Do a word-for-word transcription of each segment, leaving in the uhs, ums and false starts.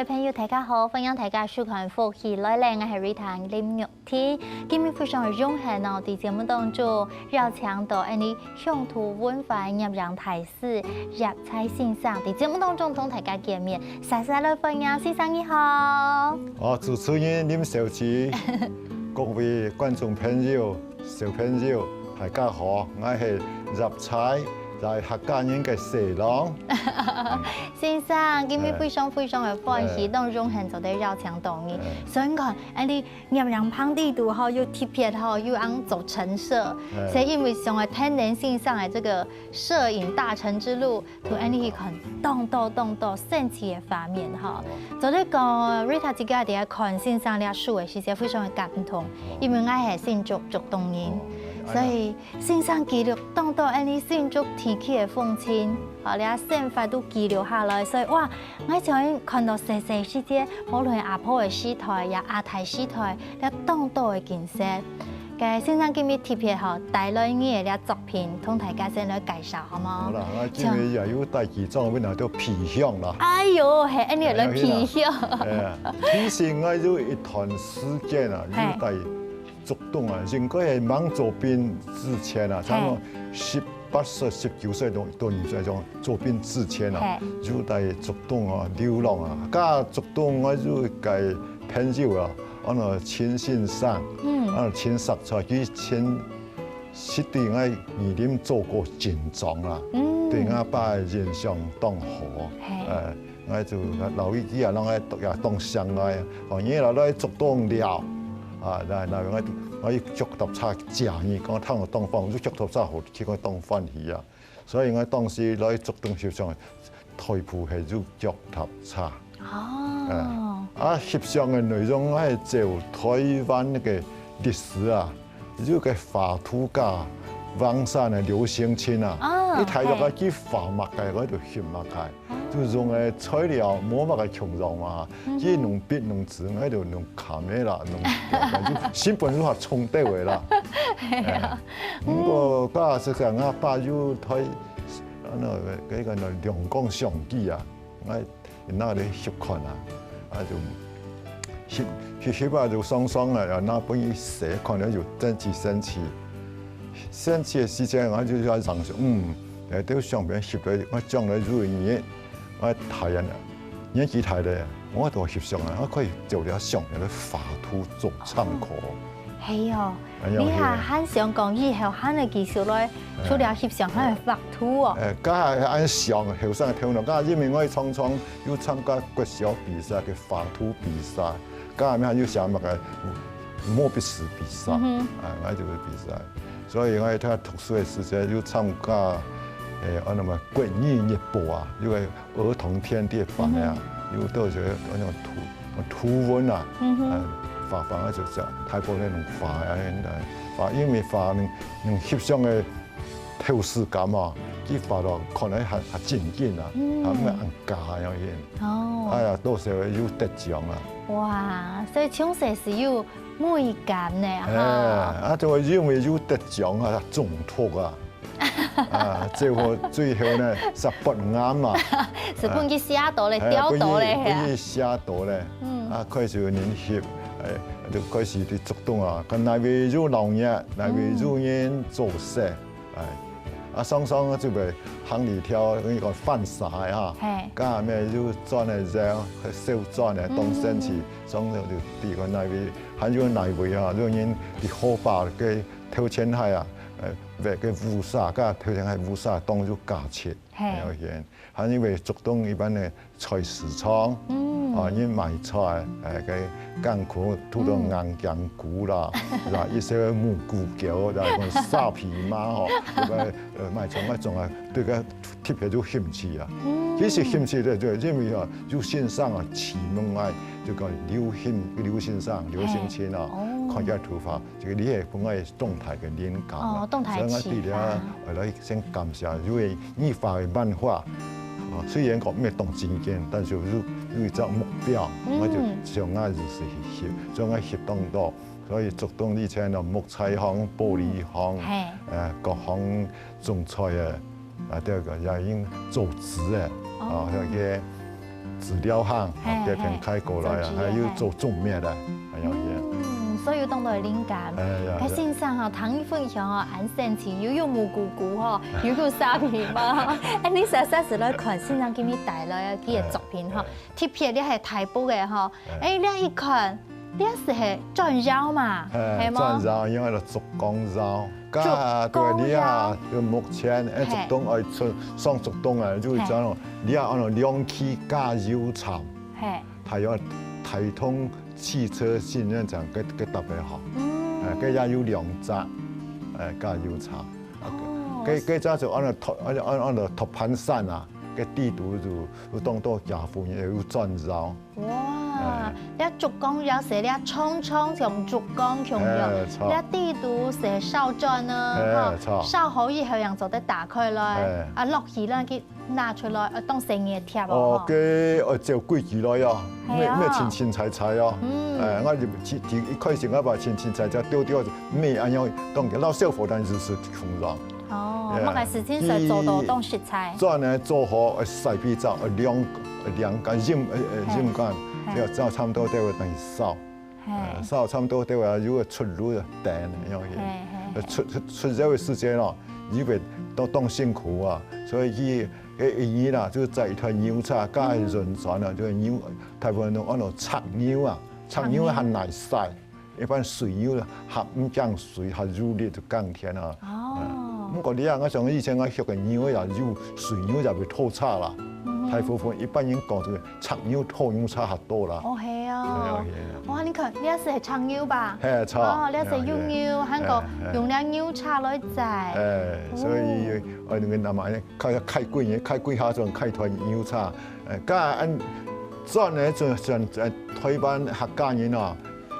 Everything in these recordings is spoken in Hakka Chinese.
各位朋友，大家好，歡迎大家收看《福氣來了》，𠊎係Rita林玉婷。今日非常个榮幸哦，在節目當中邀請到𠊎俚鄉土文化个攝影大師葉彩先生，在節目當中同大家見面，煞煞來歡迎先生，你好。哦，主持人林小姐，各位觀眾朋友、小朋友，大家好，𠊎係葉彩，就係客家人个細郎。先生，今日非常非常个歡喜，哎。當榮幸做得邀請到你。哎。所以講，哎，你攝影棚裡肚吼，又特別吼，又恁做陳設，哎。所以因為想愛聽先生个這個攝影大成之路，同𠊎俚去看當多當多神奇个畫面吼。哦。做得講，Rita自家在看先生這書个時節，非常个感動，哦。因為𠊎係新竹竹東人，哦，哎呀。所以先生記錄當多𠊎俚新竹地區个風情，吼，這生活都記錄下來，所以哇，𠊎像看到細細時節，無論阿婆个時代，也阿太時代，這當多个景色。該先生今日特別吼，帶來你个這作品，同大家先來介紹，好無？好啦，𠊎今日也有帶幾張，𠊎拿到皮箱啦。哎喲，係，恁樣來皮箱。哎呀，其實𠊎有一段時間啊，嘿。有帶竹東啊，應該係吂做兵之前啊，嘿。差不多十八歲、十九歲都，都在做兵之前啊，嘿。有在竹東啊流浪啊，該竹東啊有个朋友啊，安到陳先生，嗯。安到陳石材，佢前，實在𠊎二林做過警長啊，嗯。對𠊎爸个印象當好，嘿。呃， 𠊎就留意佢啊，人愛也當相愛，哦，你來來竹東尞，啊，來來，𠊎𠊎腳踏車接你，講聽有當歡，有腳踏車好，去講當歡喜啊。所以𠊎當時來竹東翕相，大部係有腳踏車。哦。啊，翕相个內容𠊎係照台灣該个歷史啊， 有个畫圖家黃山个劉興欽啊，哦，佢大約个，嘿。佢畫麼个，𠊎就翕麼个，哦。就用个材料無麼个共樣嘛，嗯哼。佢用筆用紙，𠊎就用camera，用，就新聞話衝突个啦。嘿啊。哎，毋過，該時節，𠊎爸有台，啊，該个兩光相機啊，𠊎 拿來翕看啊，啊就翕翕翕啊就爽爽啊，然後分佢洗看了就真係生趣。生趣个時間，𠊎就在想說，嗯，哎，這相片翕來，𠊎將來有一日，𠊎大人啊，年紀大了，𠊎都翕相啊，𠊎可以照這相片來畫圖做參考。 係哦，哎呀，你還，係啊。還想講以後還有繼續來，哎。除了翕相，還有畫圖哦。哎，該還恁想，後生个頭腦，該因為𠊎常常有參加國小比賽个畫圖比賽，該下面還有寫麼个毛筆字比賽，嗯哼。啊，𠊎就會比賽。所以𠊎在讀書个時節有參加，哎，安到麼个國語日報啊，有个 兒童天地个版个啊，嗯哼。有到時候那種圖，圖文啊，嗯哼。呃，畫，畫啊就係大部分那種畫啊，畫，因為畫能，能翕相个透視感啊，佢畫到看來還，還真緊啊，嗯。還毋係恁假樣形。哦。哎呀，到時候有得獎啊。哇，所以從細就有美感呢，哎，哈。啊，就因為有得獎啊，中毒啊。 啊，最後，最後呢，煞發癌嘛。係分佢寫到咧，哎，吊到咧，分佢，係啊。分佢寫到咧。嗯。啊，開始有人翕，哎，就開始在竹東啊，看哪位有鬧熱，哪位有人做事，嗯。哎，啊，常常就會行裡跳，跟你講犯傻个哈。嘿。該下面有轉个人，小轉个，當生趣，嗯。常常就對个哪位，還有哪位啊，有人在河壩个頭前海啊，呃， 畫个烏沙，該頭前个烏沙當有價值，嘿。有錢。還因為竹東一般个菜市場，嗯。啊，人賣菜，哎，該艱苦，堵到硬頸骨啦，嗯。啦，一些木瓜狗，啦，講沙皮媽吼，這个，呃，賣菜賣種啊，對个特別有興趣啊。嗯。其實興趣个，就因為啊，有先生啊，啟蒙𠊎，就講劉興，劉先生，劉興欽啊，嘿。哦。看佢个圖畫， 這个你係分𠊎當大个靈感啊。哦，當大个啟發。所以𠊎對這，呃，來先感謝，因為你畫个漫畫，啊，雖然講毋係當正經，但是有，有一隻目標，嗯。𠊎就想𠊎就是去翕，所以𠊎翕當多。所以竹東以前个木材行、玻璃行，嘿。呃，各行種菜个，啊，這个也已經做紙个，哦。啊，那個資料行，嘿，啊，這片開過來啊，嘿，嘿，還有做種麥啊，還有些。嗯，所以有當多个靈感。哎呀，該先生吼，聽你分享吼，恁生趣，又有無姑姑吼，又有沙皮貓。哎，你煞煞時來看先生今日帶來个幾个作品吼，哎，特別你還大埔个吼，哎，哎，你一看，你係轉窯嘛，哎，係無？轉窯，因為就竹工窯，竹工窯。該對你啊，就目前，哎，嘿，竹東愛出，上竹東啊，就係講，嘿，你啊，按照兩期加油廠。 嘿。大約台通汽車新能廠个，个特別好。嗯。哎，个也有兩隻，哎，加油廠。哦。个，个隻就按照托，按，按，按照托盤山啊，个地圖就，就當多家伙也有轉窯。哇，哎。這竹工窯係這長長像竹工共樣，哎，著。這地圖係燒轉呢，哎，哈，著。燒好以後樣做得打開來，哎。啊，落去呢，去 拿出來，呃，當細个貼哦，哦，吼。个，呃，照規矩來哦，係啊。莫，莫清清彩彩哦。嗯。哎，我就一，一，一開始我把清清彩彩丟掉，莫恁樣，當然老師傅，但是是同樣。哦，哎，麼个事情係做到當實在。轉來做好，呃，曬比較，呃，涼，呃，涼乾，陰，呃，呃，嘿。陰乾，嘿。要，要差不多都會等於燒。 嘿。呃，燒差不多都啊，有个出爐个等，因為嘿，嘿，呃，出，出，出窯个時間哦，預備都當辛苦啊，所以佢，个，佢啦，就載一台牛車，加輪船啊，就牛，大部分都按照柴牛啊，柴牛還耐曬，一般水牛啊，還毋驚水，還有力就耕田啊。哦。嗯，毋過你啊，我想以前我畜个牛啊，有水牛也會拖車啦，嗯哼。大部分一般人講這个柴牛拖牛車較多啦。哦，係啊。係啊，係啊。 哇，你看，你也係柴牛吧？嘿，著。哦，你也係用牛，嘿，還過嘿。用了牛車來載。哎，所以，哦。呃，那個那麼，開，開幾年，開幾下就開團牛車，呃，該恁轉呢，轉，轉，呃，台灣客家人啊，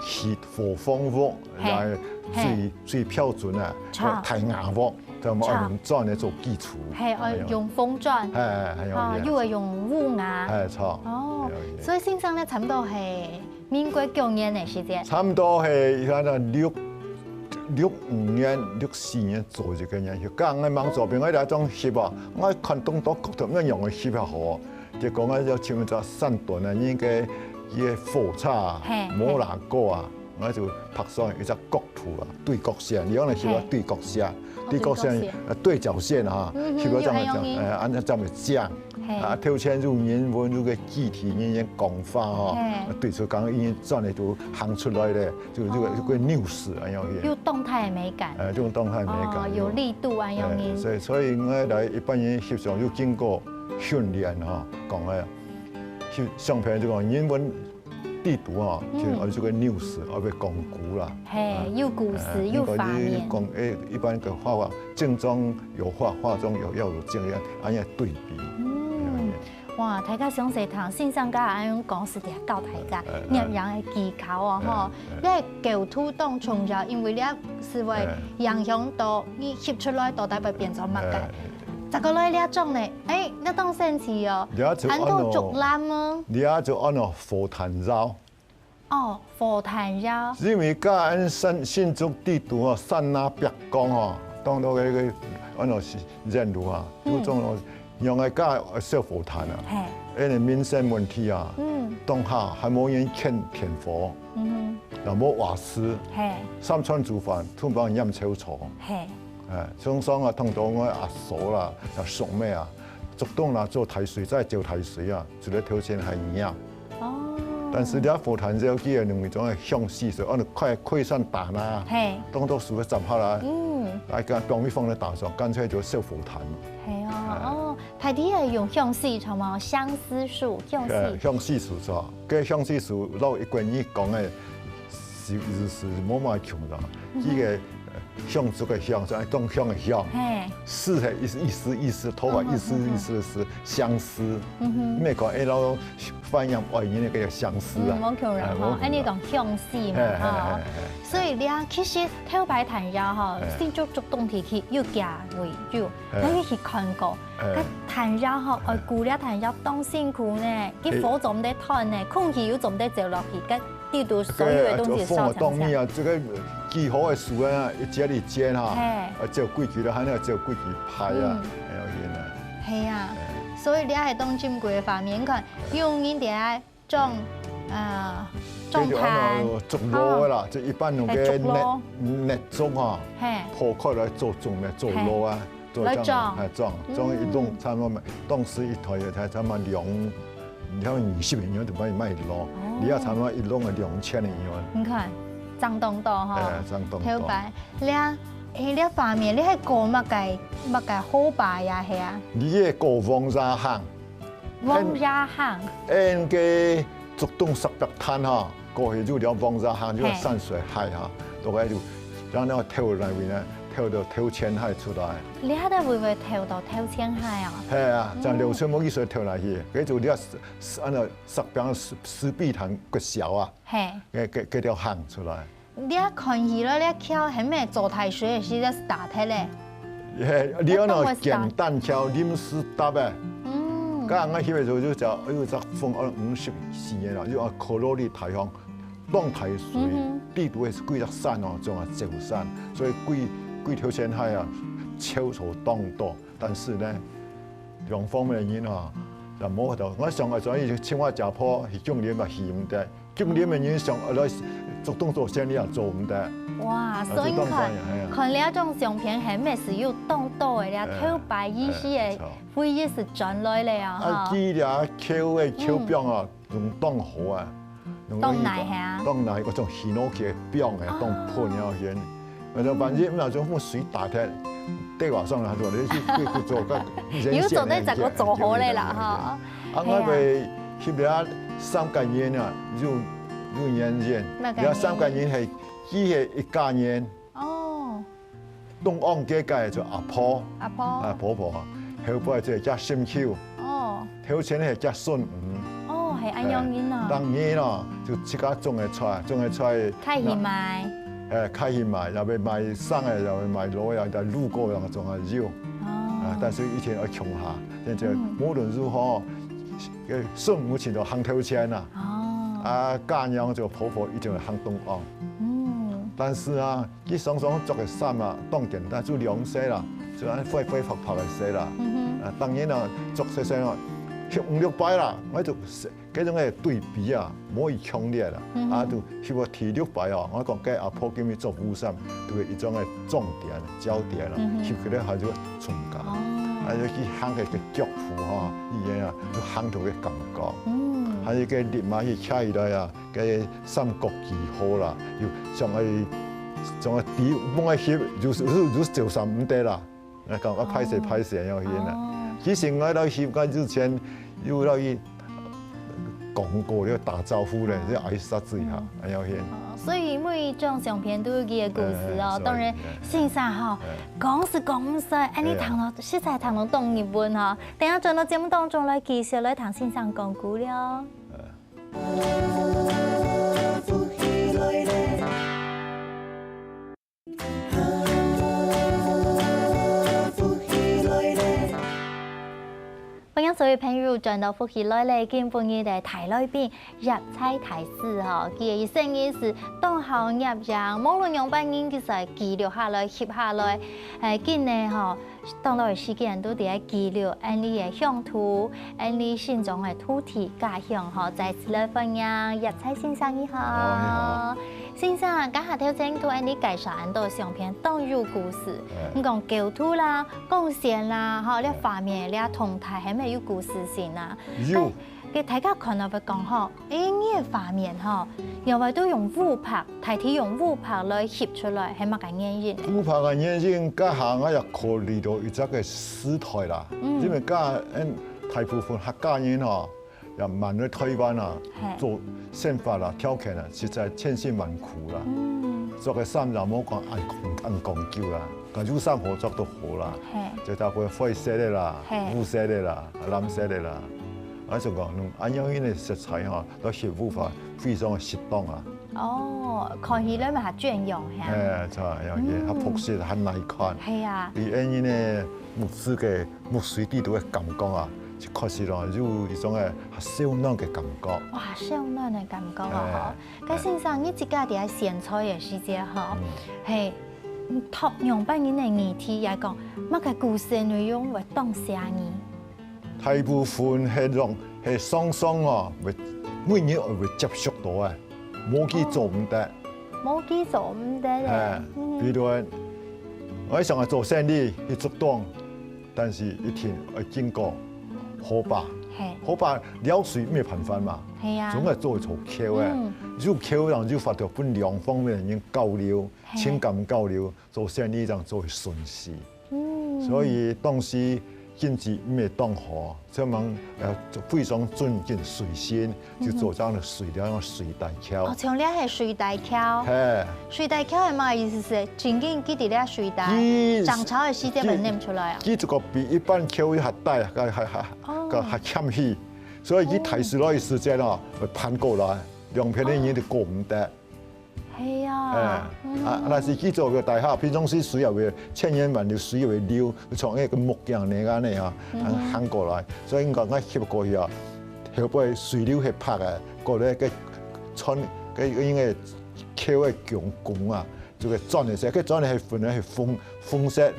起火風屋，嘿，來最，嘿。最標準啊，著。大瓦屋，就係用轉呢做基礎。嘿，哦，哎喲。用風轉。哎，哎，哎，哦，哎。又會用屋瓦。哎，著。哦，哎喲，哎。所以先生呢，差不多係 民國幾年个時間？差不多係，那六，六五年、六四年左右个年，就講个忙做兵，我來種翕啊，我看東島角度，恁樣个翕啊好，結果我就請一隻山屯啊，應該一个火車啊，嘿，嘿。摩拉哥啊，我就拍上一隻角度啊，對角線，你講个係嘿。對角線，哦，對角線，對角線。呃，對角線啊，嗯哼，翕到這樣，有很容易。哎，恁樣這樣正。 嘿。啊，頭前有人文，有个具體人員講話吼，嘿。對出講已經轉來都行出來咧，就，就，哦。就个news恁樣去。有動態美感。哎，這種動態美感，哦，有力度恁樣去。哎，所以，所以我來一般人翕相有經過訓練吼，講个，翕相片就講人文 地圖啊，嗯。就愛這个news，愛會講古啦。嘿，啊，有故事，哎，有畫面。你講，哎，一般个畫畫，正裝有畫，畫中有要有正，恁樣對比。嗯。哎，哇，大家詳細聽，先生甲恁樣講，係在教大家，哎，哎，攝影个技巧哦，哎，吼。哎，哎。你个構圖當重要，因為你係會哎。影響到你翕出來到底會變成麼个。哎。再過來這種呢，哎，那當神奇哦，這就恁多竹籃哦。這就安到火炭窯。 哦，火炭窯。因為甲恁新，新竹地圖哦，山林壁江哦，當多个，个，安到是沿路啊，嗯。有種哦，用个甲燒火炭啊，嘿。因為民生問題啊，嗯。當下還無人建電火，嗯哼。也無瓦斯，嘿。三餐煮飯，通常拈柴草。嘿。哎，常常啊，碰到我阿嫂啦，也叔妹啊，竹東啦，做大水災，做大水啊，就在頭前還拈。 哦。但是這火炭燒起來，因為種个香氣，所以安到快，快算打啦，嘿。當多樹个斬下來，嗯。來，甲放一放个打爽，乾脆就燒火炭。嘿哦，哎。哦，大抵係用香氣，著無？相思樹，香氣。哎，香氣樹著，該香氣樹老一貫人講个，是，是，是無麼共樣，嗯哼。這个 香燭个香，就愛當香个香。嘿。絲係一絲一絲一絲，頭髮一絲一絲一絲，哦，好，好，好。相思。嗯哼。你莫講，哎，老翻譯外語那個叫相思啊。嗯，無共樣吼，哎，無共樣。恁呢講香氣嘛，嘿，嘿，吼。嘿，嘿，嘿。所以咧，其實頭擺炭窯吼，嘿。新竹竹東地區有加為主，嘿。𠊎有去看過，嘿。該炭窯吼，嘿。愛顧這炭窯當辛苦呢，佢火做毋得斷呢，嘿。空氣又做毋得走落去，該 地圖所有个東西燒強強。風當面啊，這个幾好个樹啊，一節一節哈，嘿。啊，照規矩了，還要照規矩排啊，嗯。還要緊啊。嘿啊，嘿。所以這係當珍貴个畫面，你看，有人在該種，呃，種田，就安到竹籮个啦，就一般用个，係竹籮，簕，簕竹吼，係，破開來做竹簕、做籮啊，做這樣，係，裝，裝一籠差不多，當時一台也才差不多兩，你看二十年就賣，賣籮，你也差不多一籠个兩千个銀。你看，正當多吼，係，正當多。頭擺，這，欸，這畫面，這係過麼个，麼个河壩呀，係啊？你个過王爺坑。 王爺坑。𠊎个竹東石壁灘哈，過去就了王爺坑，就山水海哈，大概就，然後呢，頭那位呢，頭到頭前海出來。這个位會頭到頭前海啊？係啊，像劉春木醫生頭那去，佢就了，安到石壁石，石壁灘國小啊，係，該，該，該條坑出來。 這看起來這橋係毋係做大水个時節打忒个？係，你安到簡單橋臨時搭个。嗯。該𠊎去个時候就講，哎喲，這風二五十四年了，就講可羅里颱風，當大水，嗯哼，底肚个幾隻山哦，總啊走山，所以幾，幾頭前海啊，潮水當多。但是呢，兩方面个人啊，也無法度。𠊎想个，所以青蛙家婆去降臨嘛，去毋得。 今年个人想，呃，來竹東做生理也做毋得。哇，啊，所以你看，就當然，係啊。看這張相片，係毋係有當多个，這，哎，頭擺意思个，哎，沒錯。回憶係轉來了啊，啊，哈。佢這橋个橋邊啊，嗯，用當好啊，用當耐係啊。當耐，該種hinoki个邊个，哦，當噴了先。 呃，就反正那種水打忒，對外上來說，你去，去，去做个，有做得再過做好了啦，哈。啊，係啊。𠊎个翕了三家人啊，有，有年人，麼个年？了三家人係，佢係一家人。哦。東岸該个就阿婆，阿婆。啊，婆婆，後背就係隻心臼。哦。 頭前係隻孫女。哦，係恁樣人啊。哎，逐日咯，就自家種个菜，種个菜，開去賣。哎，開去賣，也會賣生个，也會賣老个，也路過人種个有。哦。啊，但是一定愛共下，真正，嗯，無論如何，个孫女親像行頭前啊。哦。啊，家娘就婆婆一定會行東岸。嗯。但是啊， 佢常常著个衫啊，當簡單，就涼色啦，就恁灰灰白白个色啦。嗯哼。啊，當然啦，著色色啊，翕五六擺啦，𠊎就，該種个對比啊，無異強烈啦。嗯哼。啊，就翕到第六擺哦，𠊎講該阿婆今日著烏衫，就係一種个重點、焦點啦，嗯哼，翕起來還就重感。哦。啊，尤其行个，个腳步吼，語言啊，有行頭个感覺。嗯。還有个立馬去徛起來啊， 个三角旗號啦，又像愛，像愛抵，望愛翕，又，又，又走山毋得啦。來講，啊，歹勢，哦，歹勢，要翕啦。哦。其實𠊎來翕，𠊎之前有來去講過，要打招呼咧，嗯，要挨拶一下，嗯，要翕。哦，所以每一張相片都有佢个故事哦。哎，哎，當然，所以，哎，先生吼，哎，講是講毋煞，恁呢，哎呀，聽了，實在聽了當入文吼。等下轉到節目當中來，繼續來聽先生講古了。哎。 歡迎所有朋友轉到福氣來了，今晡日个大來賓，葉彩大使吼，佢个一生人係當好攝影，無論樣般人佢就記錄下來、翕下來，誒，今呢吼， 當多个時間都在該記錄𠊎俚个鄉土、𠊎俚心中个土地、家鄉吼，再次來歡迎葉彩先生，你好。哦，你好。先生，頭下頭先同𠊎俚介紹恁多相片，當有故事。哎。你講構圖啦、光線啦，吼，這畫面、這動態，係無有故事性啊？有。該，該大家看了會講吼， 誒，你个畫面吼，仰會都用烏白，大體用烏白來翕出來，係麼个原因呢？烏白个原因，該下𠊎也考慮到一隻个時代啦，嗯，因為該，嗯，大部分客家人吼，也搬來台灣啊，嘿，做生活啦、條件啊，實在千辛萬苦啦。嗯。著个衫也無講恁講，恁講究啦，該有衫好著都好啦，嘿，就大部分灰色个啦，嘿，烏色个啦，藍色个啦。 啊，就講，嗯，恁樣个色彩吼，都翕烏白非常个適當啊。哦，看起來嘛較雋永，係啊。哎，著，恁樣个，嗯，較樸實，較耐看。係啊。佢恁樣个木質个，木水底肚个感覺啊，就確實咯，有一種个較燒暖个感覺。哇，燒暖个感覺啊，哎，吼。該先生，你自家在該選材个時節吼，嗯，係，嗯，擇樣般人个議題來講，麼个故事內容會當寫你？大部分係用，係常常哦，會，每日會接觸到个，無佢做毋得。無佢做毋得个。係，嗯。比如，𠊎想愛做生理去竹東，但是一定愛經過河壩。係。河壩了水毋係辦法嘛，係啊。總愛做一座橋个。嗯。有橋，然後有法度分兩方面个人交流，係。情感交流，做生理正做會順序。 嗯。所以當時經濟毋係當好，所以𠊎，呃，非常尊敬水神，就做這樣个水，嗯哼。這樣个水大橋。哦，像這係水大橋。係。水大橋係麼个意思？係真正佢在這水底，佢，漲潮个時節會濺出來啊？佢，佢這個比一般橋還大，還，還，還，哦。還，還欠起，所以佢大水落个時節哦，會翻過來，兩片个人就過毋得。 係啊。哎，嗯。啊，但是佢做个大橋，平常時水也會，千言萬流水也會流，像那個木匠那個恁樣啊，嗯哼。行過來。所以講，𠊎翕過去啊，後背水流係白个，過來个穿，个因為橋个拱，拱啊，就个轉个時，个轉个係粉个，係紅，紅色，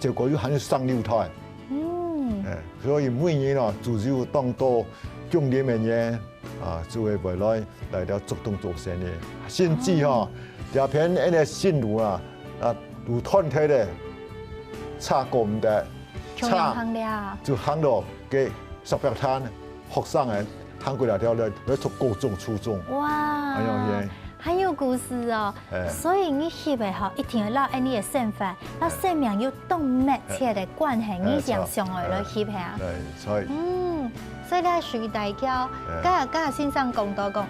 結果又還有上流台。嗯。哎，所以每年啊，就有當多供水个人， 啊，就會回來，來到竹東做生理。甚至吼，這片恁个新路啊，啊，路斷忒咧，車過毋得，共樣行了啊。車就行到个石壁攤，學生个行過來條路，來讀高中、初中。哇，哎喲，係。很有故事哦。哎。所以你翕个吼，一定要摎恁呢个生活，摎生命有當密切个關係，哎，你正想愛來翕个啊。哎，對，所以嗯， 所以這水大橋，哎。剛剛先生講到講，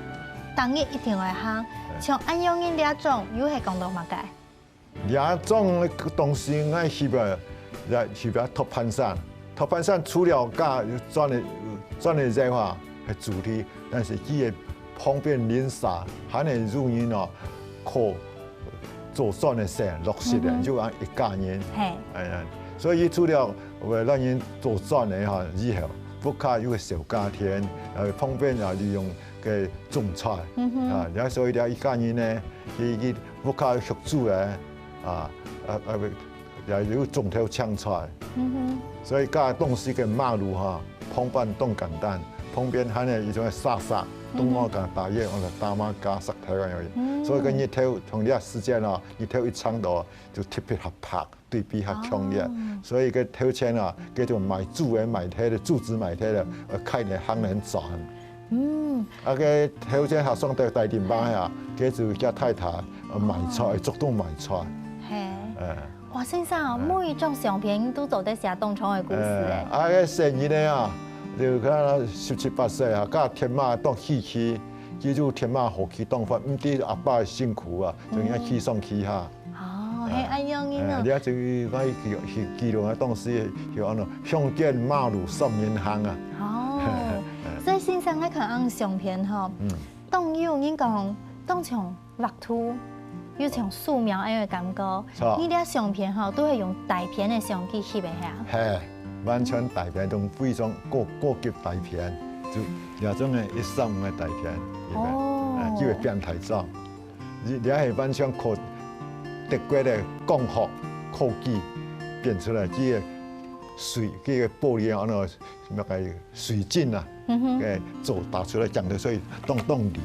逐日一定愛行，哎。像恁樣人這種，又係講到麼个？這種个東西，𠊎翕啊，也翕啊托盤山。托盤山除了該轉个，轉个以外，係主題，但是佢个旁邊鄰舍，還係有人哦，靠 做轉个生，落實个，嗯哼。就恁一家人。嘿。哎呀，所以除了為了人做轉个哈以後，屋下有个小家庭，呃，方便啊，利用个種菜，嗯哼。啊，然後所以這一家人呢，佢，佢屋下畜豬个，啊，啊，啊，也有種頭青菜。嗯哼。所以該當時个馬路哈，旁邊當簡單，旁邊還有一種沙沙，嗯哼。東岸个大葉，我个大馬加石頭个而已。嗯。所以个日頭，從這時間啊， 日頭一長到，就特別較白，對比較強烈。哦。所以个頭前啊，該種賣豬个賣忒个，豬子賣忒个，呃，開來行來轉。嗯。啊，个頭前下上到大頂巴呀，該就叫太太，呃，賣菜，哦。竹東賣菜。嘿。哎。哇，先生哦，哎。每一張相片都做得寫當長个故事哎。哎，啊，个細人仔啊，就看十七八歲啊，甲天馬當稀奇，佢就天馬好奇當發，毋知阿爸个辛苦啊，就人家去上去哈。 哦，嘿，哎。恁樣个哦。哎，這就𠊎記，記，記錄啊，當時就安到鄉間馬路三人行啊。哦，所以先生，𠊎看恁相片吼，嗯。當有人講，當像畫圖，又像素描恁樣个感覺。著。你這相片吼，都係用大片个相機翕个係啊？嘿，完全大片，種非常高，高級大片，就這種个一三五个大片，哦。哎，叫做變態裝。 這，這係完全靠德國个光學科技變出來，佢个水，佢个玻璃啊，安到麼个水晶啊，嗯哼。个做打出來，講到所以當，當利。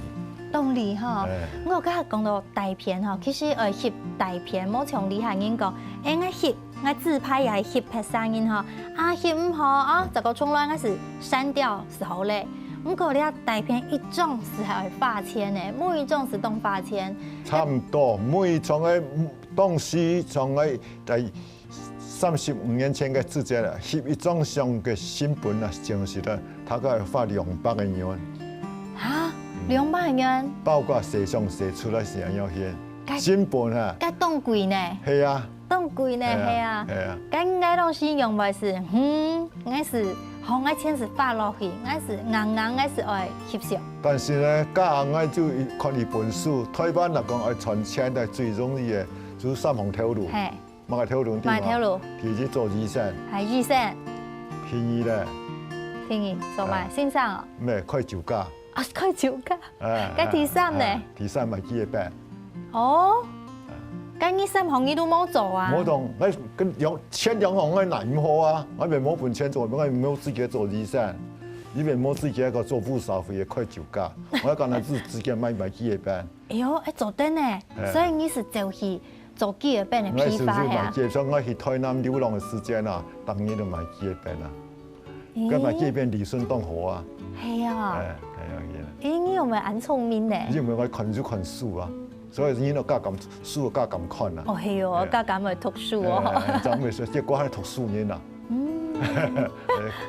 當利吼，哎。𠊎有甲講到大片吼，其實愛翕大片，無像這下人講，哎，𠊎翕，𠊎自拍也係翕別儕人吼，啊，翕毋好啊，這個重來，𠊎係刪掉就好咧。 毋過這大片一張係愛花錢个，每一張係當花錢。差毋多，每一張个，當時像个在三十五年前个時節啊，翕一張相个成本啊，真實个，大概花兩百个銀。哈？嗯。兩百个銀？包括洗相洗出來係恁樣个，該，成本啊。該當貴呢。係啊。 當貴呢，係啊，係啊。係啊。該𠊎老師認為係，嗯，𠊎係，好，𠊎錢係花落去，𠊎係硬硬，𠊎係愛翕相。但是呢，該𠊎就看一本書，台灣來講愛賺錢个最容易个，就三項頭路。嘿。麼个頭路？麼个頭路？第一做醫生。哎，醫生。第二呢？第二，做麼个？哎。先生哦。毋係，開酒家。啊，開酒家。哎，該第三呢？哎，第三賣佢个病。哦。哎。該你三項你都無做啊？無當，𠊎跟兩，前兩項𠊎拿毋好啊，𠊎也無本錢做，𠊎也無資格做醫生，也無資格个做烏社會个開酒家，𠊎敢若只資格賣賣雞仔餅。哎喲，哎，做得呢，哎。所以你係走去做雞仔餅个批發呀？𠊎係賣雞仔，所以𠊎去台南流浪个時間啊，逐日都賣雞仔餅啊。 該賣雞仔餅利潤當好啊。係啊。哎，哎呀，係啊。哎，你有無恁聰明呢？因為𠊎看就看書啊，所以人都較敢，書較敢看啊。哦，係哦，哎。較敢會讀書哦。哎，正會說，結果還讀書人啊。嗯。哎，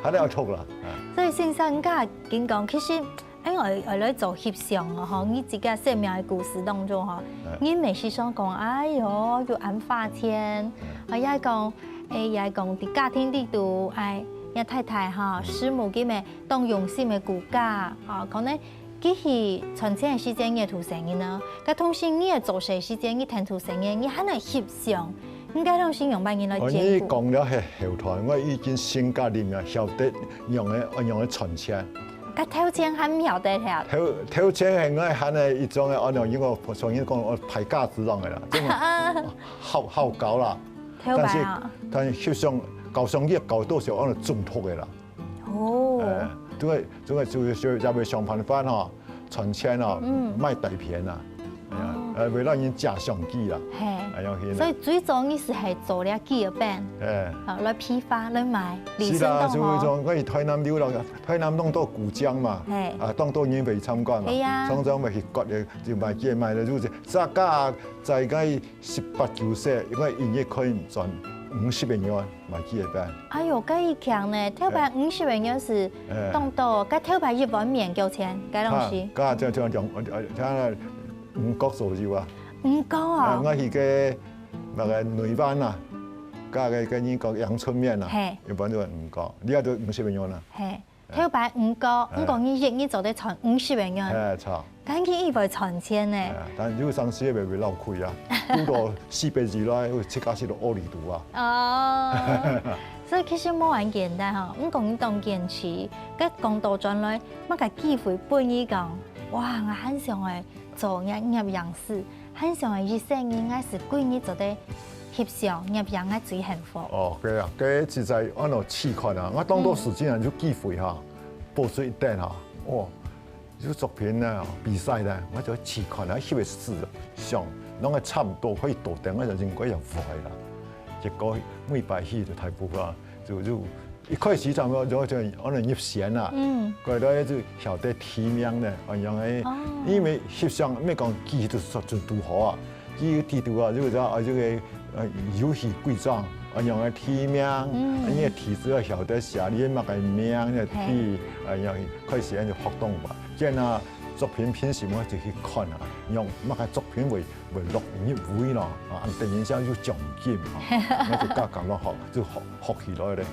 還要讀啦。哎。所以先生，你剛才緊講，其實，哎，我，我來做翕相哦，吼，你自家生命个故事當中吼，哎。你每時常講，哎喲，又恁花錢，哎。啊，也講， 哎，也講佇家庭裡肚，哎，若太太吼，嗯。師母佢乜當用心个顧家，吼，可能佢去賺錢个時間，你个渡細人呢，該同時你个做事時間，你跈渡細人，你還愛翕相，你該同時仰般人來哦，你兼顧？講了係後段，𠊎已經性格裡面曉得仰般，仰般賺錢。該頭前還毋曉得了。頭，頭前係𠊎還係一種个，哦，因為我常常講，哦，排架子樣个啦，這種好，好搞啦。 頭擺啊。但是，但是翕相，搞相機搞到時候，安到中毒个啦。哦。哎，這個，這個就，就也會想辦法吼，賺錢吼，嗯。賣底片啊，哎呀，哦。呃，為了人借相機啦，嘿。哎呀，去啦。所以最早你係係做了雞仔餅，哎。啊，來批發，來賣，利潤當好。是啦，所以講，𠊎去台南流浪，台南當多古江嘛，嘿。啊，當多人會參觀嘛，嘿呀。常常會去割个，就賣雞賣个，就是這個在該 十八九歲，因為一日可以賺五十个銀，賣雞仔餅。哎喲，該已經呢，頭擺五十个銀係哎。當多，該頭擺一碗麵幾錢？該東西？哈，該就，就兩，呃，呃，五角左右啊。五角啊？啊，𠊎去个那個內灣啊，該個，該人講陽春麵啊，嘿。一碗就五角，你也就五十个銀啊。嘿。 頭擺五角，哎。毋過你一日做得賺五十个銀。哎，著。但佢以為賺錢呢。哎，但有當時會，會漏氣啊，堵到四百二來，自家係都屙裡肚啊。哦，所以其實無恁簡單吼，毋過你當堅持，該講倒轉來，麼个機會分你講，哇，𠊎還想愛做業，業營師， 還想愛一生人，𠊎係歸日做得翕相，業營𠊎最幸福。哦，對啊，該實在安到試看啊，𠊎當多時間啊，有機會哈，播出一點哈，哦，有作品呢，比賽呢，𠊎就試看啊，翕个試相，攏係差毋多可以到頂，𠊎就應該要會啦。結果每擺去就大部分啊，就，就 一開始就，就，就，可能入選啊，嗯。過來就曉得提名呢，恁樣个，哦。因為翕相，毋係講技術水準拄好啊，佢有知道啊，就係講啊，這個，呃，遊戲規章，恁樣个提名，嗯。你个題字要曉得寫，你个麼个名，你个題，嘿。啊，恁樣開始恁樣活動吧。這樣啊，作品評審我就去看啊，用麼个作品為，為落入圍咯，啊，等一下有獎金啊，我就較感覺好，就好，好起來咧。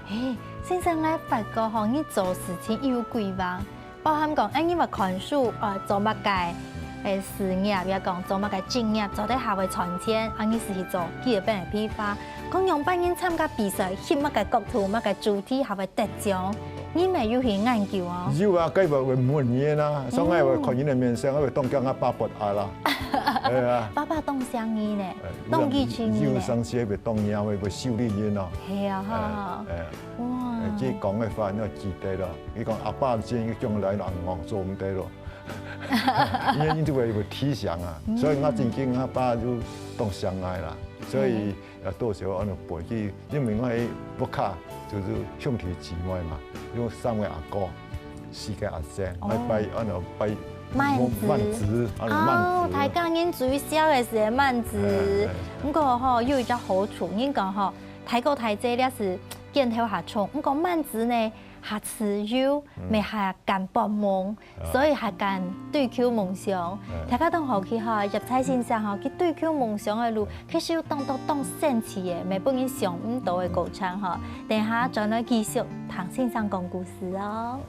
嘿，先生，𠊎發覺吼，你做事情有規劃，包含講，哎，你會看書，呃，做麼个，誒，事業，也講做麼个職業，做得較會賺錢，啊，你係去做雞仔餅个批發，講樣般人參加比賽，翕麼个角度、麼个主題，較會得獎，你乜有去研究哦？有啊，該會，會問人啊，所以𠊎會看人个面相，𠊎會當驚𠊎爸不愛啦。哎呀。爸爸當想你呢，哎，當支持你呢。有當時會當驚，會，會修理人哦。係啊，哈。哎，哎。 哇。誒，佢講个話，你愛記得咯。佢講阿爸先將來人講做毋得咯。因為你就會，會提醒啊，嗯。所以𠊎正經阿爸就當想𠊎啦，所以嗯。也多少安到背去，因為𠊎屋下就是兄弟姊妹嘛，有三個阿哥，四個阿姐，哦。𠊎拜安到拜幔子。幔子，安到幔子。哦，大家人最少个係幔子。哎，哎，哎。毋過吼，有一隻好處，人講吼，大哥大姐了係 肩頭較重，毋過幔子呢，較自由，嗯。乜較敢發夢，啊。所以較敢追求夢想。嗯。大家當好奇吼，葉彩先生吼，佢追求夢想个路，嗯。其實有當多當神奇个，乜分人想毋到个過程吼。等下轉來繼續聽先生講故事哦。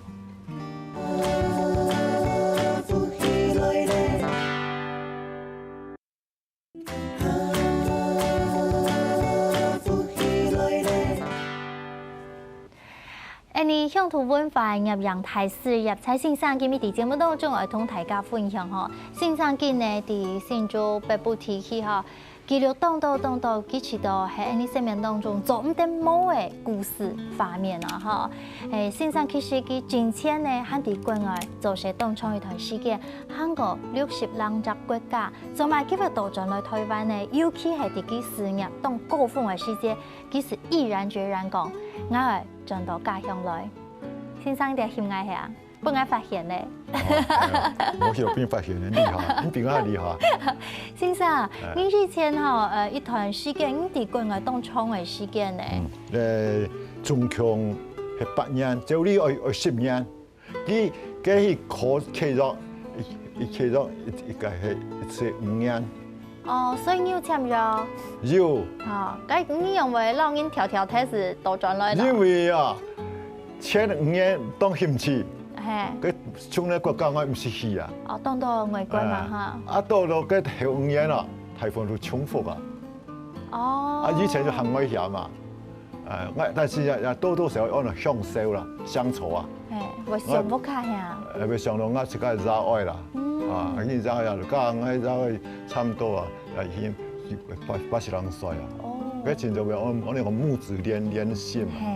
𠊎俚鄉土文化个業營大使葉彩先生今晡日在節目當中愛同大家分享吼，先生今呢在新竹北部地區吼，記錄當多當多，佢知道係𠊎俚生命當中做毋得無个故事畫面啊吼。誒，先生其實佢進前呢，還在國外做事當長一段時間，行過六十零隻國家，做麼个佢會倒轉來台灣呢？尤其係在佢事業當高峰个時節，佢係毅然決然講，𠊎愛轉到家鄉來。先生，你个心愛係啊？ 分𠊎發現咧。哦，哎喲，無去分發現咧，厲害，你比𠊎厲害。先生，哎。你以前吼，呃，一段時間，你在國外當長个時間呢？嗯，呃，總共係八年，照理愛，愛十年。佢，佢去考契約，一，一契約一，一個係一次五年。 哦，所以你有簽約？有。哦，該你仰會摎人挑挑忒時倒轉來啦？因為啊，前五年當興趣，嘿。該從來國家𠊎毋識去啊。哦，當到外國嘛，哎，哈。啊，到了該後五年啊，大部分都重複啊。哦。啊，以前就還危險嘛。 呃，𠊎，但是也，也多多少少有那享受啦，鄉愁啊。嘿，會想屋下呀。呃，會想到𠊎自家个爺哀啦。嗯。啊，𠊎爺哀啊，佮𠊎爺哀差不多啊，啊，已經八，八十零歲啊。哦。該真正會，𠊎，𠊎講母子連，連心啊。嘿。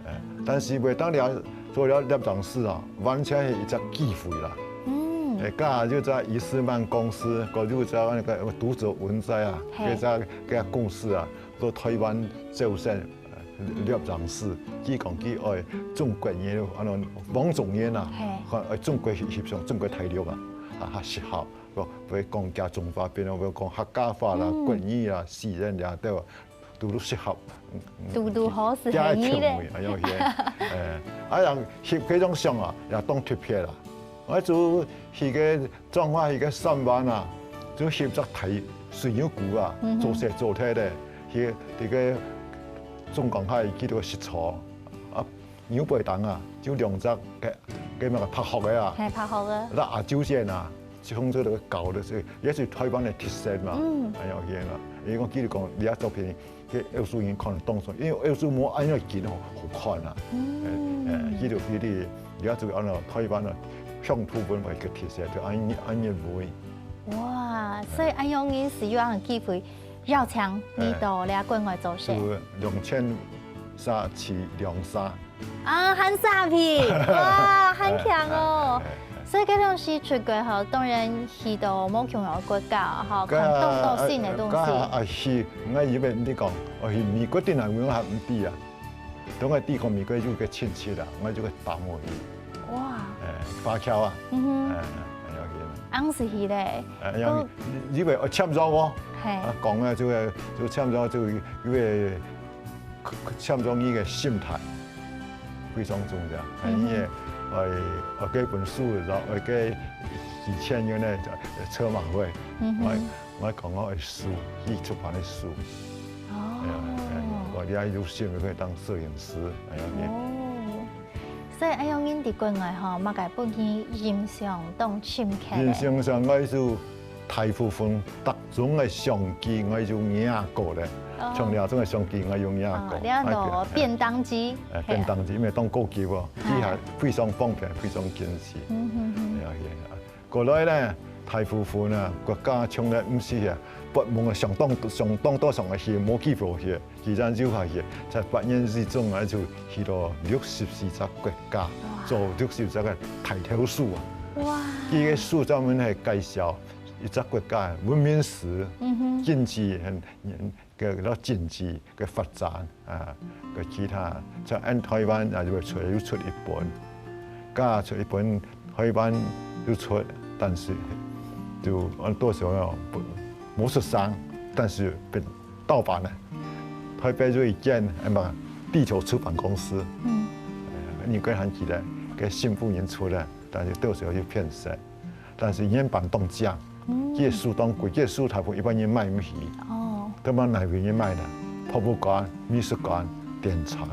呃，但是會當了，做了攝影師啊，完全係一隻機會啦。嗯。誒，剛好就在伊斯曼公司，佮就在那個讀者文摘啊，嘿。該家，該公司啊， 到台灣做生，呃，攝影師，佢講佢愛中國人，安到黃種人啊，嘿。愛中國翕，翕相，中國大陸啊，啊，較適合，會，會講加中華話，會講客家話啦，嗯。國語啊，四縣啦，對吧？都，都適合。嗯，嗯，堵堵好勢係你咧。哎喲，嘿，哎，啊，人翕該種相啊，也當特別啦。𠊎就去个 彰化去个三灣啊，就翕隻大水牛牯啊，嗯哼。做事做忒咧，去，去該中港海去到食草，啊，牛背頂啊，就兩隻个，个麼个白鶴个啊，嘿，白鶴个。那亞洲線啊，就用這個搞的，這也是台灣的特色嘛，嗯。哎喲，天啊，因為我記得講，你啊作品 該歐洲人看了當爽，因為歐洲無恁樣景好，好看啊。嗯。誒，誒，佢就，佢就，了解安到台灣啊，鄉土文化个特色，就恁樣，恁樣味。哇，所以恁樣人係有恁樣機會邀請你到這國外做事。就兩千三去兩三。 啊，還沙皮，哇，還強哦！哎，哎，哎，哎。所以該當時出國吼，當然去到無共樣个國家吼，看當多新个東西。該，該，啊，去，𠊎以為你講，哦，去美國定然有還毋知啊。當然知講美國有個親戚啊，𠊎就去打我去。哇。哎，華僑啊。嗯哼。哎，哎，哎，OK啦。恁樣去咧。哎，因為，都因為我簽約哦。嘿。啊，講啊，這個，就簽約，這個，因為 簽約你个心態非常重要。嗯哼。你个，愛，愛該本書，然後愛該幾千元个車馬費，嗯哼。𠊎，𠊎講𠊎愛書，去出版个書。哦。哎呀，哎呀，𠊎這有心可以當攝影師，哎呀，哦。所以恁樣人在國外吼，麼个分你印象當深刻个？印象上，𠊎就大部分逐 種个相機𠊎有影過咧，哦。像這種个相機𠊎有影過。哦，這樣个便當機。哎，便當機，因為當高級哦，哎。佢還非常方便，非常經濟。嗯哼哼。哎呀，哎呀。過來呢，大部分啊，國家從來毋識去，發夢啊，想當，想當多想去，無機會去，既然有下去，在八年之中啊，就去到六十四隻國家，哇。做六十隻个大頭書啊。哇。佢个書專門係介紹 一隻國家文明史、嗯哼。經濟很，很，个，个經濟个發展啊，个其他，像𠊎台灣啊，就會出，又出一本，加出一本，台灣又出，但是就，啊，到時候哦，不，無出聲，但是變盜版了。台北有一間，哎嘛，地球出版公司，嗯。呃，你可以看起來，个新婦人出來，但是到時候又騙色。 但是原版當靚，嗯。這个書當貴，這个書大部分一般人買毋起。哦。都嘛哪位人買呢？博物館、美術館、典藏。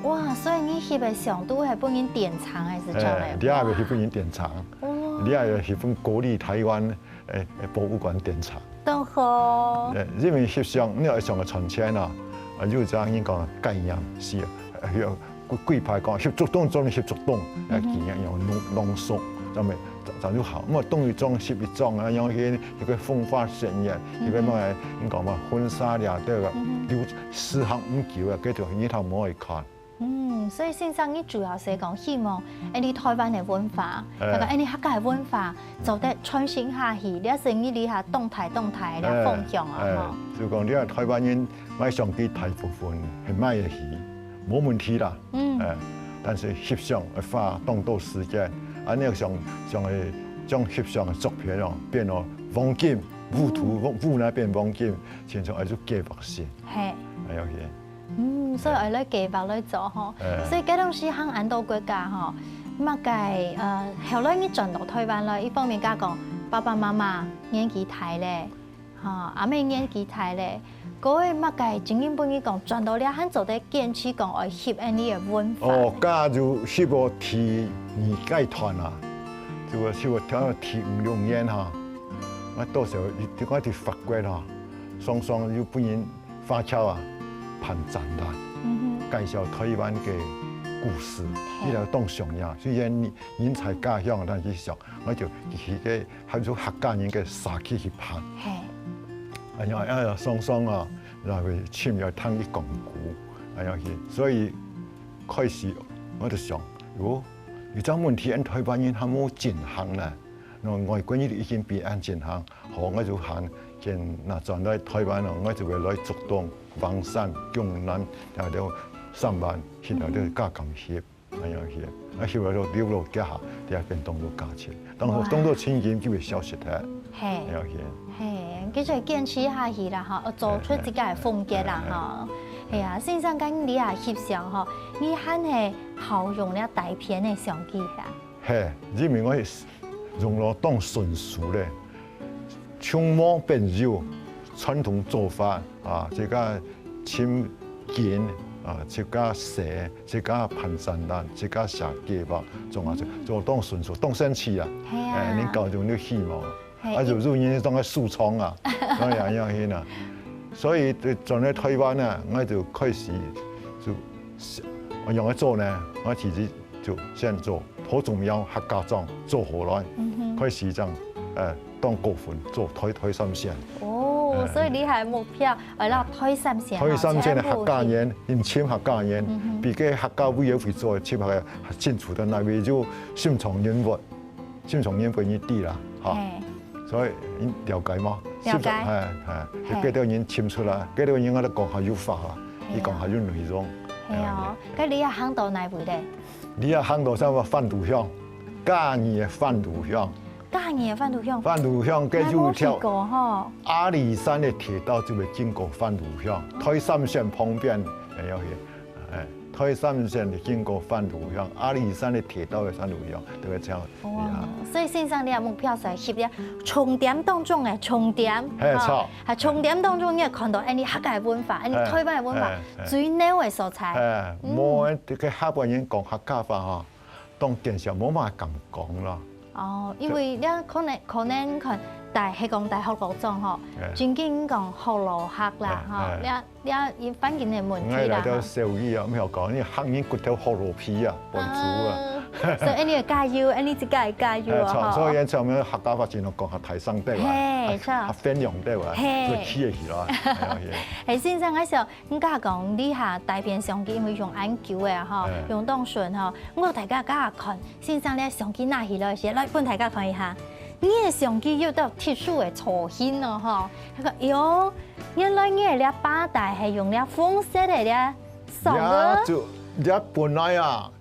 哇，所以你翕个相都係分人典藏，還係這樣个？哎，你也會去分人典藏，哦。你也會去分國立台灣，哎，哎，博物館典藏。當好。哎，因為翕相，你愛相个賺錢啊，啊，有隻人講概念是，哎，有 貴，貴派講，翕竹東做翕竹東，啊，嗯哼。佢用濃，濃縮，咱們正就好，莫東一張翕一張啊，然後去一個風花雪月，一個麼个，你講嘛，婚紗呀，對吧？有時行毋久啊，該種日頭無愛看。嗯，所以先生，你主要係講希望，恁呢台灣个文化，哎。那個恁呢客家个文化，做得傳承下去，這係你這下當大當大个方向啊，哎，吼。就講你看台灣人買相機大部分係買得起，無問題啦。嗯。哎，但是翕相愛花當多時間，啊，你想，想个，將翕相个作品哦，變到黃金，烏圖，烏，烏那變黃金，親像愛做計劃性。嘿。哎，OK。 嗯，所以愛來計劃來做吼。哎。所以該當時行恁多國家吼，麼个，呃，後來你轉到台灣來，一方面佢講，爸爸媽媽年紀大咧，吼，阿姆年紀大咧，該个麼个正經分你講，轉到這還做得堅持講愛翕恁呢个文化。哦，該就翕到第二階段啊，就係翕到第五六年哈，啊，到時候一，一，一發覺哈，常常又分人 華僑啊，辦展覽，嗯哼。介紹台灣个故事，嘿。這兜當重要。雖然人，人在家鄉，但是想，𠊎就去个，還有客家人个社區去辦。嘿。哎呀，哎呀，常常啊，然後深夜聽佢講古，哎呀，所以開始𠊎就想，喲，有這問題，恁台灣人還無進行呢。 外國人已經比恁進行，好，𠊎就喊，見若轉來台灣哦，𠊎就會來竹東、橫山、中壢，然後三灣，去到這个加減翕，恁樣翕，啊翕了就留落家下，這變當做價錢，當做，哇。當做親情就會消失忒，嘿。恁樣翕。嘿，繼續堅持下去啦，吼，愛做出自家个風格啦，嘿，嘿，嘿。吼。係啊，先生講你啊翕相吼，你還係好用這大片个相機啊？ 嘿，因為𠊎用了當純熟咧，從無變有，傳統做法啊，自家尋景啊，自家寫，自家辦展覽，自家寫計畫，總啊，做當純熟，當生趣啊。係啊。哎，恁樣就有希望。 嘿，啊，就有人當个收藏啊，所以恁樣去啊。所以轉來台灣啊，𠊎就開始就，𠊎仰般做呢？𠊎其實就先做，好重要客家庄做好來，嗯哼。開始恁樣，呃，當過分做台，台三線。哦，哎。所以你个目標，愛到台三線吼，台三線个客家人，全部去。因為客家人，嗯哼。比个客家委員會做个，起碼清楚个，哪位就心腸人物。 心腸人物你知啦，吼。嘿。所以你了解嗎？了解。係不是？哎，哎，嘿。幾多人清楚啦，幾多人𠊎都講客有法啊，嘿啊。佢講客有內容。係哦，哎，該你也行到哪位咧？你也行到啥物番路鄉，嘉義个番路鄉。嘉義个番路鄉。番路鄉，該有一條，𠊎無去過吼。阿里山个鐵道就會經過番路鄉，台三線旁邊，哎，要去。 哎，台三線經過番路鄉，阿里山个鐵道个番路鄉，對不對？哇，所以先生你个目標係翕个重點當中个重點，嘿，吼，著。啊，重點當中你會看到，哎，你客家文化，哎，你台灣个文化，嘿，嘿，嘿。最孬个所在。哎，嗯。無，這个客家人講客家話吼，當見笑，無麼敢講咯。 哦，因為這可能，可能看大，係講大學老莊吼，哎。正經講學老客啦，哎，吼，哎。這，這因環境个問題啦，𠊎來到吼。小語啊，毋曉講，因為客人骨頭學老皮啊，本族啊。啊，所以恁樣加油，恁樣自家加油啊，哎，著，吼。所以演唱片客家話盡量講較大聲兜啊，嘿，較，著。較響亮兜啊，嘿。就起得起來，哎呀，嘿。嘿，先生，𠊎想， 毋過講，這下大片相機因為用恁久个吼，哎。用當順吼。毋過大家這下看，先生這相機拿起來時，來分大家看一下。你个相機有兜特殊个造型哦，吼。佢講，哎喲，原來你个這把帶係用這紅色个這色个。這就，這本來啊，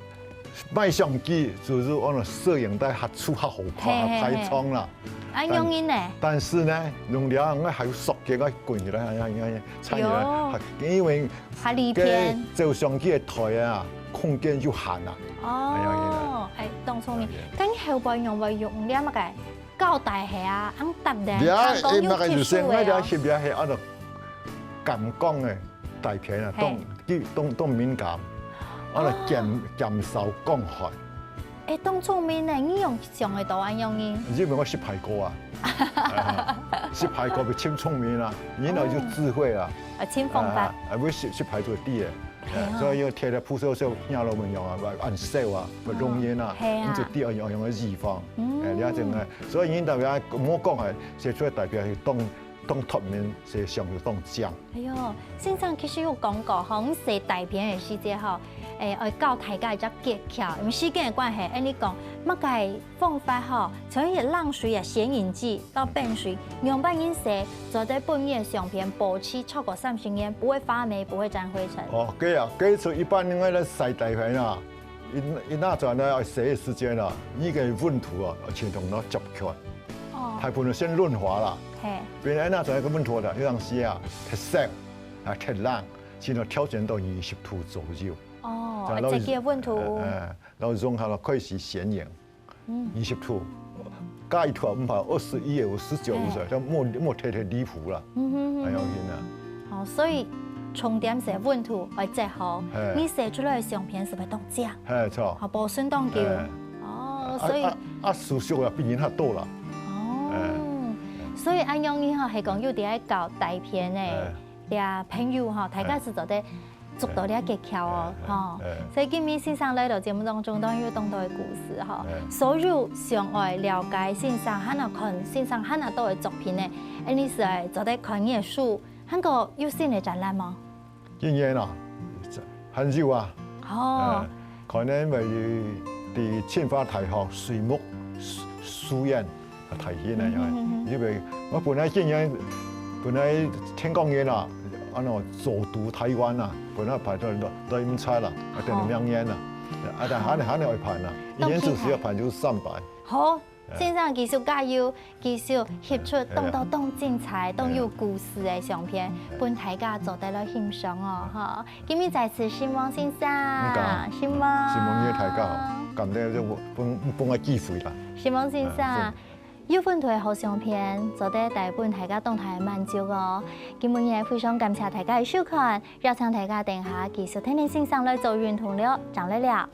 買相機就係安到攝影帶較粗較好看，嘿，嘿，較大張啦。嘿。啊，但，容易呢？但是呢，用了𠊎還有縮起來滾起來，哎呀，哎呀，哎呀，差一點，有。還，因為較利便。該照相機个台啊，空間有限啊。哦，哎呀，哎呀。哎，當聰明。哎呀。該你後背用會用這麼个 高大係啊，恁搭咧，你啊，還講有特殊个哦。你那個就係𠊎這翕這係安到感光个大片啊，嘿。當，當，當敏感，安到減，哦。減少光害。哎，當聰明呢，你仰想得到恁樣呢？因為𠊎翕歹過啊，哎，翕歹過就盡聰明啊，你那有智慧啊，哦。啊，盡方法。哎，哎，𠊎翕，翕歹過知个。係啊。所以用鐵个布少少，壓落去用啊，恁燒啊，毋容易啊，係啊。毋就跌用用个預防。嗯。哎，了解个。所以人特別莫講啊，寫出來代表係當當脫敏，寫上就當靚。哎喲，先生其實有講過吼，你寫大片个時節吼，誒，愛教大家一隻訣竅，因為時間个關係，恁呢講，麼个 方法吼，像一个冷水啊、顯影劑到冰水，仰般形式做得分你个相片保持超過三十年，不會發霉，不會沾灰塵。哦，對啊，這就一般人个曬大片啊，一一拿轉來愛洗个時間啊，這个溫度啊，全部拿接開。哦。大部分先潤滑啦，嘿。別人拿轉來个溫度啦，有當時啊，忒燒啊，忒冷，先要調整到二十度左右。哦，然後這个溫度。哎，哎，然後用下了開始顯影。 嗯。二十度，加一度毋怕，二十一也有，十九也有，嘿。但莫莫忒忒離譜啦，嗯哼哼。還要緊啊。哦，所以重點係溫度愛最好，嘿。你寫出來个相片係毋係當靚？嘿，著。好，保存當久。嘿。哦，啊，所以啊，啊，時速啊，比人較多啦。哦，嘿。所以恁樣你吼，係講有在搞大片个，嘿。這朋友吼，大家係做得 捉到這个訣竅哦，嘿，嘿，吼。嘿。所以今日先生來到節目當中，當然有當多个故事吼。嘿。所有想愛了解先生，還有看先生還有多个作品呢，恁呢係愛做得看你个書，還過有新个展覽無？今年啊，還有啊。哦。嘿，可能會在清華大學水木書院 啊，大戲那樣。嗯哼哼哼。因為我本來今年，本來天光日啊，恁樣走讀台灣啊，本來排到來毋出啦，啊，等到明年啦，啊，但還還愛辦啦，一年只需要辦就三擺。好，哎。先生繼續加油，繼續翕出當多當精彩、當有故事个相片，哎。分大家做得來欣賞哦，吼。今日再次承蒙先生，嗯，感，承蒙。承蒙你大家哦，感謝這个分分我機會啦。承蒙先生。哎， 有溫度个好相片，做得帶分大家當大个滿足哦。今晡日非常感謝大家个收看，邀請大家等下繼續跈等先生來做運動了，正來尞。